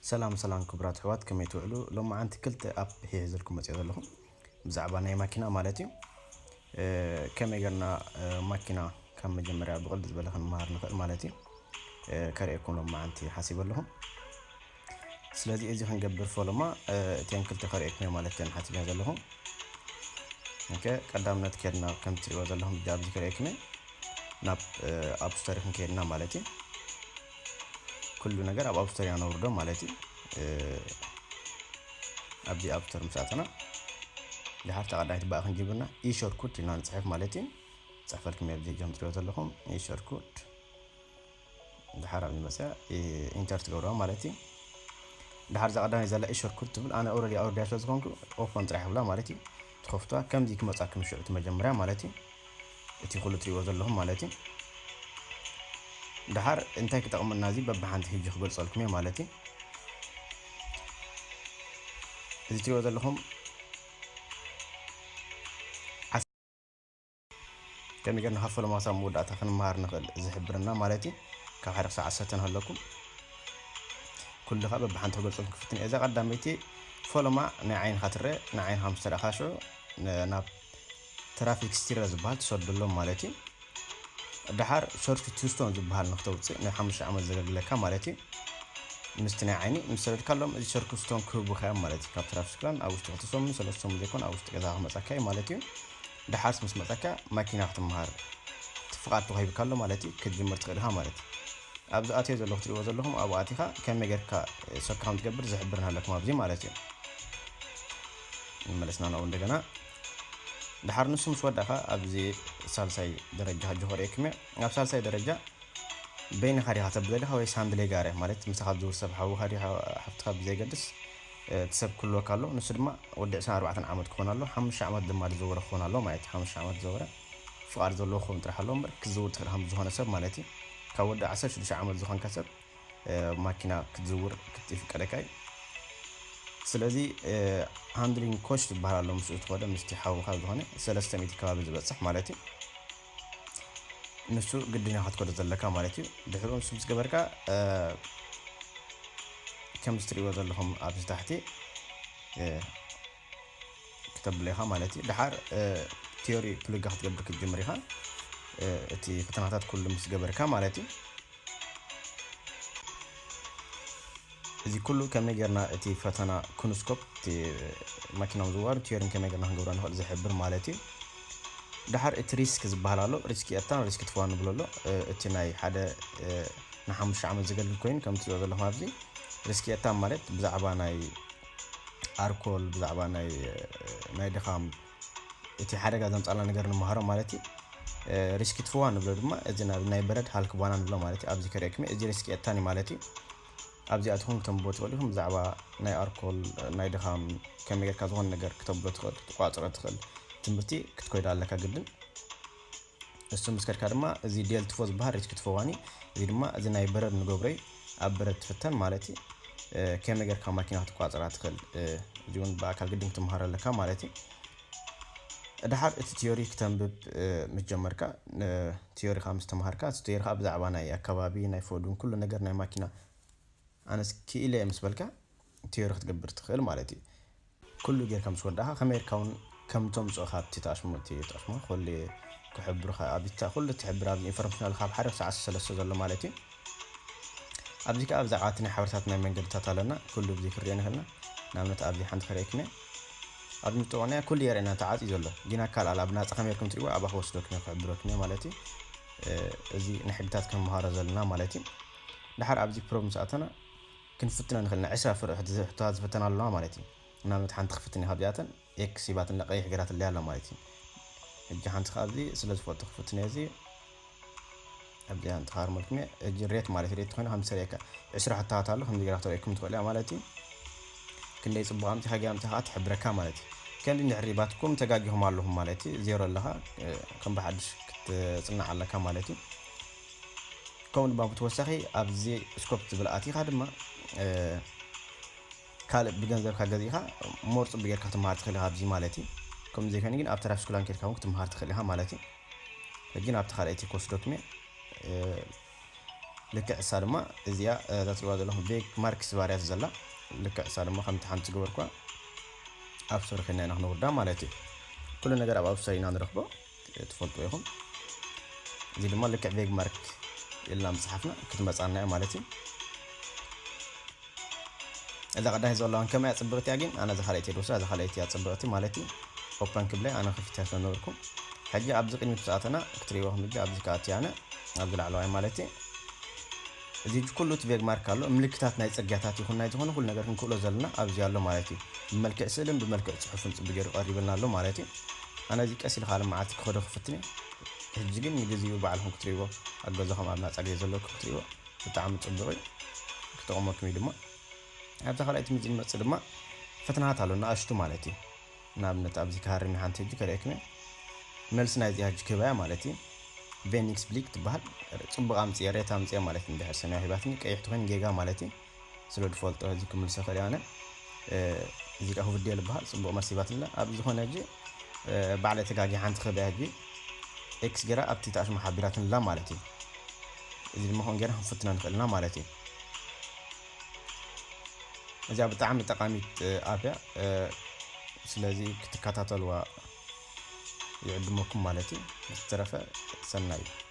ሰላም ሰላም ክቡራት ኣሕዋት፣ ከመይ ትውዕሉ? ሎማዓንቲ ክልተ ኣፕ ሒዘልኩም መፅየ ዘለኹ፣ ብዛዕባ ናይ ማኪና ማለት እዩ። ከመይ ገርና ማኪና ካብ መጀመርያ ብቕልል ዝበለ ክንመሃር ንኽእል ማለት እዩ። ከርእየኩም ሎማዓንቲ ሓሲበ ኣለኹ። ስለዚ እዚ ክንገብር ፈለማ እተን ክልተ ከርእየኩም እየ ማለት እየን ሓሲበ ዘለኹ። ቀዳምነት ከድና ከም ትሪእዎ ዘለኹም ኣብዚ ከርእየኩም እየ። ናብ ኣፕ ስቶሪ ክንከይድና ማለት እዩ። ኩሉ ነገር ኣብ ኣፕ ስቶሪ ነውርዶ ማለት እዩ። ኣብዚ ኣፕ ስቶሪ ምስ ኣተና ድሓር ተቐዳሚት ባእ ክንጅብርና ኢሾር ኩድ ኢልና ንፅሕፍ ማለት እዩ። ፅሕፈልኩም ኣብዚ ከም ትሪኦ ዘለኹም ኢሾር ኩድ ድሓር ኣብዚ መፅያ ኢንተር ትገብርዋ ማለት እዩ። ድሓር እዛ ቀዳማይ ዘላ ኢሾር ኩድ ትብል ኣነ ኦረዲ ኣውርድያ ስለ ዝኾንኩ ኦፖን ጥራሕ ብላ ማለት እዩ። ትኸፍቷ ከምዚ ክመፃኩም ሽዑ እቲ መጀመርያ ማለት እዩ። እቲ ኩሉ ትሪእዎ ዘለኹም ማለት እዩ። ድሓር እንታይ ክጠቕመና እዚ በብሓንቲ ሕጂ ክገልፀልኩም እየ ማለት እዩ። እዚ ትሪእዎ ዘለኹም ከመይ ጌርና ካብ ፈለማ ክሳብ መወዳእታ ክንመሃር ንኽእል ዝሕብረና ማለት እዩ። ካብ ሓደ ክሳብ ዓሰርተ ንሃለኩም ኩሉ ከዓ በብሓንቲ ክገልፀልኩም ክፍትን እየ። እዛ ቀዳመይቲ ፈለማ ናይ ዓይንኻ ትረአ፣ ናይ ዓይንኻ ምስ ተረእኻ ሽዑ ናብ ትራፊክ ስቲረር ዝበሃል ትሰደሎም ማለት እዩ። ድሓር ሸርፊ ቱስቶን ዝበሃል ንክተውፅእ ናይ ሓሙሽተ ዓመት ዘገልግለካ ማለት እዩ። ምስቲ ናይ ዓይኒ ምስ ሰደድካሎም እዚ ሸርፊ ቱስቶን ክህቡኻ እዮም ማለት እዩ። ካብ ትራፊክ ፕላን ኣብ ውሽጢ ክልተ ሰሙን ሰለስተ ሰሙን ዘይኮነ ኣብ ውሽጢ ገዛ ክመፀካ እዩ ማለት እዩ። ድሓርስ ምስ መፀካ ማኪና ክትመሃር እቲ ፍቓድ ተዋሂብካ ኣሎ ማለት እዩ። ክትጅምር ትኽእል ኢኻ ማለት እዩ። ኣብዚ ኣትዮ ዘለኹ ትሪእዎ ዘለኹም ኣብኡ ኣቲኻ ከመይ ጌርካ ሶካም ትገብር ዝሕብር ኣለኩም ኣብዚ ማለት እዩ። ንመለስና ናብኡ እንደገና። ድሓር ንሱ ምስ ወዳእካ ኣብዚ ሳልሳይ ደረጃ ሕጂ ከርእየኩም እየ። ኣብ ሳልሳይ ደረጃ በይንኻ ዲኻ ተብል ዘለኻ ወይስ ሃንድሌ ጋር ማለት ምሳኻ ዝውር ሰብ ሓውኻ ድዩ ሓፍትኻ ብዘይገድስ እቲ ሰብ ክህልወካ ኣሎ። ንሱ ድማ ወዲ ዕስራን ኣርባዕተን ዓመት ክኾን ኣሎ፣ ሓሙሽተ ዓመት ድማ ዝዘወረ ክኾን ኣሎ ማለት እዩ። ሓሙሽተ ዓመት ዝዘወረ ፍቓድ ዘለዎ ክኸውን ጥራሕ ኣሎ እምበር ክዝውር ትኽእል ከም ዝኾነ ሰብ ማለት እዩ። ካብ ወዲ ዓሰርተ ሽዱሽተ ዓመት ዝኾንካ ሰብ ማኪና ክትዝውር ይፍቀደካ እዩ። ስለዚ ሃንድሊንግ ኮች ዝበሃል ኣሎ ምስኡ ትኸዶ ምስቲ ሓውኻ ዝኾነ ሰለስተ ሚእቲ ከባቢ ዝበፅሕ ማለት እዩ። ንሱ ግድን ኢኻ ክትከዶ ዘለካ ማለት እዩ። ድሕሪኡ ንሱ ምስ ገበርካ ከም ዝትሪእዎ ዘለኹም ኣብዚ ታሕቲ ክተብሎ ኢኻ ማለት እዩ። ድሓር ቲዮሪ ፕሉጋ ክትገብር ክትጅምር ኢኻ። እቲ ፈተናታት ኩሉ ምስ ገበርካ ማለት እዩ። እዚ ኩሉ ከመይ ጌርና እቲ ፈተና ኩንስኮፕ እቲ ማኪና ምዝዋር ቲዮሪን ከመይ ጌርና ክንገብሮ ንኽእል ዝሕብር ማለት እዩ። ድሓር እቲ ሪስክ ዝበሃል ኣሎ። ሪስክ የታን ሪስክ ትፈዋን ንብሎ ኣሎ። እቲ ናይ ሓደ ንሓሙሽተ ዓመት ዘገልግል ኮይኑ ከም ትሪኦ ዘለኹም ኣብዚ ሪስክ የታን ማለት ብዛዕባ ናይ ኣርኮል ብዛዕባ ናይ ናይ ድኻም እቲ ሓደጋ ዘምፃልና ነገር ንምሃሮ ማለት እዩ። ሪስክ ትፈዋ ንብሎ ድማ እዚ ናብ ናይ በረድ ሃልክ ቧና ንብሎ ማለት እዩ። ኣብዚ ከርእየኩም እዚ ሪስክ የታን እዩ ማለት እዩ። ኣብዚኣትኹም ክተንብቦ ትኽእሉ ኢኹም ብዛዕባ ናይ ኣርኮል ናይ ድኻም ከመይ ጌርካ ዝኾነ ነገር ክተብሎ ትኽእል ክትቋፅሮ ትኽእል ትምህርቲ ክትኮይዶ ኣለካ ግድን። እሱ ምስ ከድካ ድማ እዚ ዴል ትፎ ዝበሃል ሪስክ ትፎዋኒ እዚ ድማ እዚ ናይ በረድ ንገብረይ ኣብ በረድ ትፍተን ማለት እዩ። ከመይ ጌርካ ማኪና ክትቋፅራ ትኽእል እዚ እውን ብኣካል ግድን ክትመሃር ኣለካ ማለት እዩ። ድሓር እቲ ቲዮሪ ክተንብብ ምስ ጀመርካ ቲዮሪ ካብ ምስ ተምሃርካ እቲ ቲዮሪ ከዓ ብዛዕባ ናይ ኣከባቢ ናይ ፎዱን ኩሉ ነገር ናይ ማኪና ኣነስ ክኢለ እየ ምስ በልካ ቲዮሪ ክትገብር ትኽእል ማለት እዩ። ኩሉ ጌርካ ምስ ወዳእኻ ከመይ ጌርካ እውን ከም ተምፅኦ ካብቲ ተኣሽሞ እቲ ተኣሽሞ ኩሉ ክሕብሩኻ ኣብታ ኩሉ ትሕብር ኣብዚ ኢንፎርሜሽን ኣለካ ካብ ሓደ ክሳዕ ዓሰርተ ሰለስተ ዘሎ ማለት እዩ። ኣብዚ ከዓ ብዛዕባ እቲ ናይ ሓበሬታት ናይ መንገድታት ኣለና ኩሉ እዚ ክሪኦ ንኽእልና ንኣብነት ኣብዚ ሓንቲ ከርእየክነ ኣብዚ ምጥቕንያ ኩሉ የርእና ተዓፅዩ ዘሎ ጊና ካልኣል ኣብ ናፃ ከመይ ጌርኩም ትሪእዎ ኣብኣ ክወስደኩም እየ ክሕብረኩም እየ ማለት እዩ። እዚ ንሕግታት ክንመሃሮ ዘለና ማለት እዩ። ድሓር ኣብዚ ፕሮብ ምስ ኣተና ክንፍትነ ንኽእል ኢና ዕስራ ፍርሒ ሕቶታት ዝፍተና ኣለዋ ማለት እዩ። ንኣብነት ሓንቲ ክፍትን እየ ካብዚኣተን ኤክስ ሂባትላ ቀይሕ ገይራትለይ ኣላ ማለት እዩ። ሕጂ ሓንቲ ካብዚ ስለ ዝፈልጦ ክፍትን እየ እዚ ኣብዚ ሓንቲ ካርመልኩም እየ ሕጂ ሬት ማለት ሬት ኮይኑ ከም ዝሰሪየካ ዕስራ ሕቶታት ኣሎ ከምዚ ገይራ ክተርእየኩም ትኽእል እያ ማለት እዩ። ክንደይ ፅቡቕ ኣምፂኻ ገይ ኣምፂኻ ትሕብረካ ማለት እዩ። ከምዚ እንድሕር ባትኩም ተጋጊኹም ኣለኹም ማለት እዩ ዜሮ ኣለኻ ከም ብሓድሽ ክትፅናዕ ኣለካ ማለት እዩ። ከምኡ ድማ ብተወሳኺ ኣብዚ ስኮፕ ዝብል ኣቲኻ ድማ ካልእ ብገንዘብካ ገዚእኻ ሞር ፅቡቅ ጌርካ ክትመሃር ትኽእል ኢኻ ኣብዚ ማለት እዩ። ከምኡ ዘይኮነ ግን ኣብ ተራፊ ስኩላን ኬድካ እውን ክትመሃር ትኽእል ኢኻ ማለት እዩ። ሕጂ ናብቲ ካልኣይቲ ክወስደኩም እየ። ልክዕ እሳ ድማ እዚኣ እዛ ትሪእዋ ዘለኹም ቬግ ማርክስ ዝባርያት ዘላ ልክዕ እሳ ድማ ከምቲ ሓንቲ ዝገበርኳ ኣብ ስቶሪ ኸና ኢና ክነውርዳ ማለት እዩ። ኩሉ ነገር ኣብ ኣብ ስቶሪ ኢና ንረኽቦ ትፈልጡ ኢኹም። እዚ ድማ ልክዕ ቬግ ማርክ ኢልና ምፅሓፍና ክትመፃና እያ ማለት እዩ። እዛ ቀዳይ ዘለዋን ከመያ ፅብቕቲ እያ፣ ግን ኣነ እዛ ካልኣይቲ እየ ዝወስዳ። እዛ ካልኣይቲ እያ ፅብቕቲ ማለት እዩ። ኦፐን ክብለ ኣነ ክፍትያ ስለነበርኩ ሕጂ ኣብዚ ቅድሚት ዝኣተና ክትሪእዎ ከም ሕጂ ኣብዚ ከኣቲ ኣነ ኣብዚ ላዕለዋይ ማለት እዩ። እዚ ሕጂ ኩሉ እቲ ቬግ ማርክ ኣሎ። ምልክታት ናይ ፅርግያታት ይኹን ናይ ዝኾነ ኩሉ ነገር ክንክእሎ ዘለና ኣብዚ ኣሎ ማለት እዩ። ብመልክዕ ስእልን ብመልክዕ ፅሑፍን ፅቡቅ ገይሩ ቀሪብና ኣሎ ማለት እዩ። ኣነ እዚ ቀስ ኢልካ ልምዓት ክኸዶ ክፍትን እየ። ሕጂ ግን ንግዚኡ ባዕልኹም ክትሪእዎ ኣብ ገዛኹም ኣብ ናፃ ግዜ ዘለኩም ክትሪእዎ ብጣዕሚ ፅቡቅ እዩ። ክጠቕመኩም እዩ ድማ። ኣብዛ ካልኣይቲ ምዚ ንመፅእ ድማ ፈተናታት ኣሎ ንኣሽቱ ማለት እዩ። ንኣብነት ኣብዚ ክሃርም ሓንቲ ሕጂ ከርእየኩም እየ። መልሲ ናይዚኣ ሕጂ ክህባያ ማለት እዩ። ቬኒክስ ብሊክ ትበሃል። ፅቡቅ ኣምፅየ ሬት ኣምፅየ ማለት እዩ። እንድሕር ሰማያዊ ሂባትኒ ቀይሕ ትኾይን ጌጋ ማለት እዩ። ስለ ዝፈልጦ እዚ ክምልሶ ክእል ኣነ። እዚ ቃ ሁፍዴል ይበሃል። ፅቡቅ መልሲ ሂባትላ። ኣብ ዝኾነ ሕጂ ባዕለ ተጋጊ ሓንቲ ክህበያ ሕጂ ኤክስ ገይራ ኣብቲ ተኣሽሙ ሓቢራትንላ ማለት እዩ። እዚ ድማ ከምኡ ገይራ ክንፍትና ንኽእልና ማለት እዩ። እዚኣ ብጣዕሚ ጠቃሚት ኣፕ እያ። ስለዚ ክትከታተልዋ ይዕድመኩም ማለት እዩ። ዝተረፈ ሰናይ እዩ።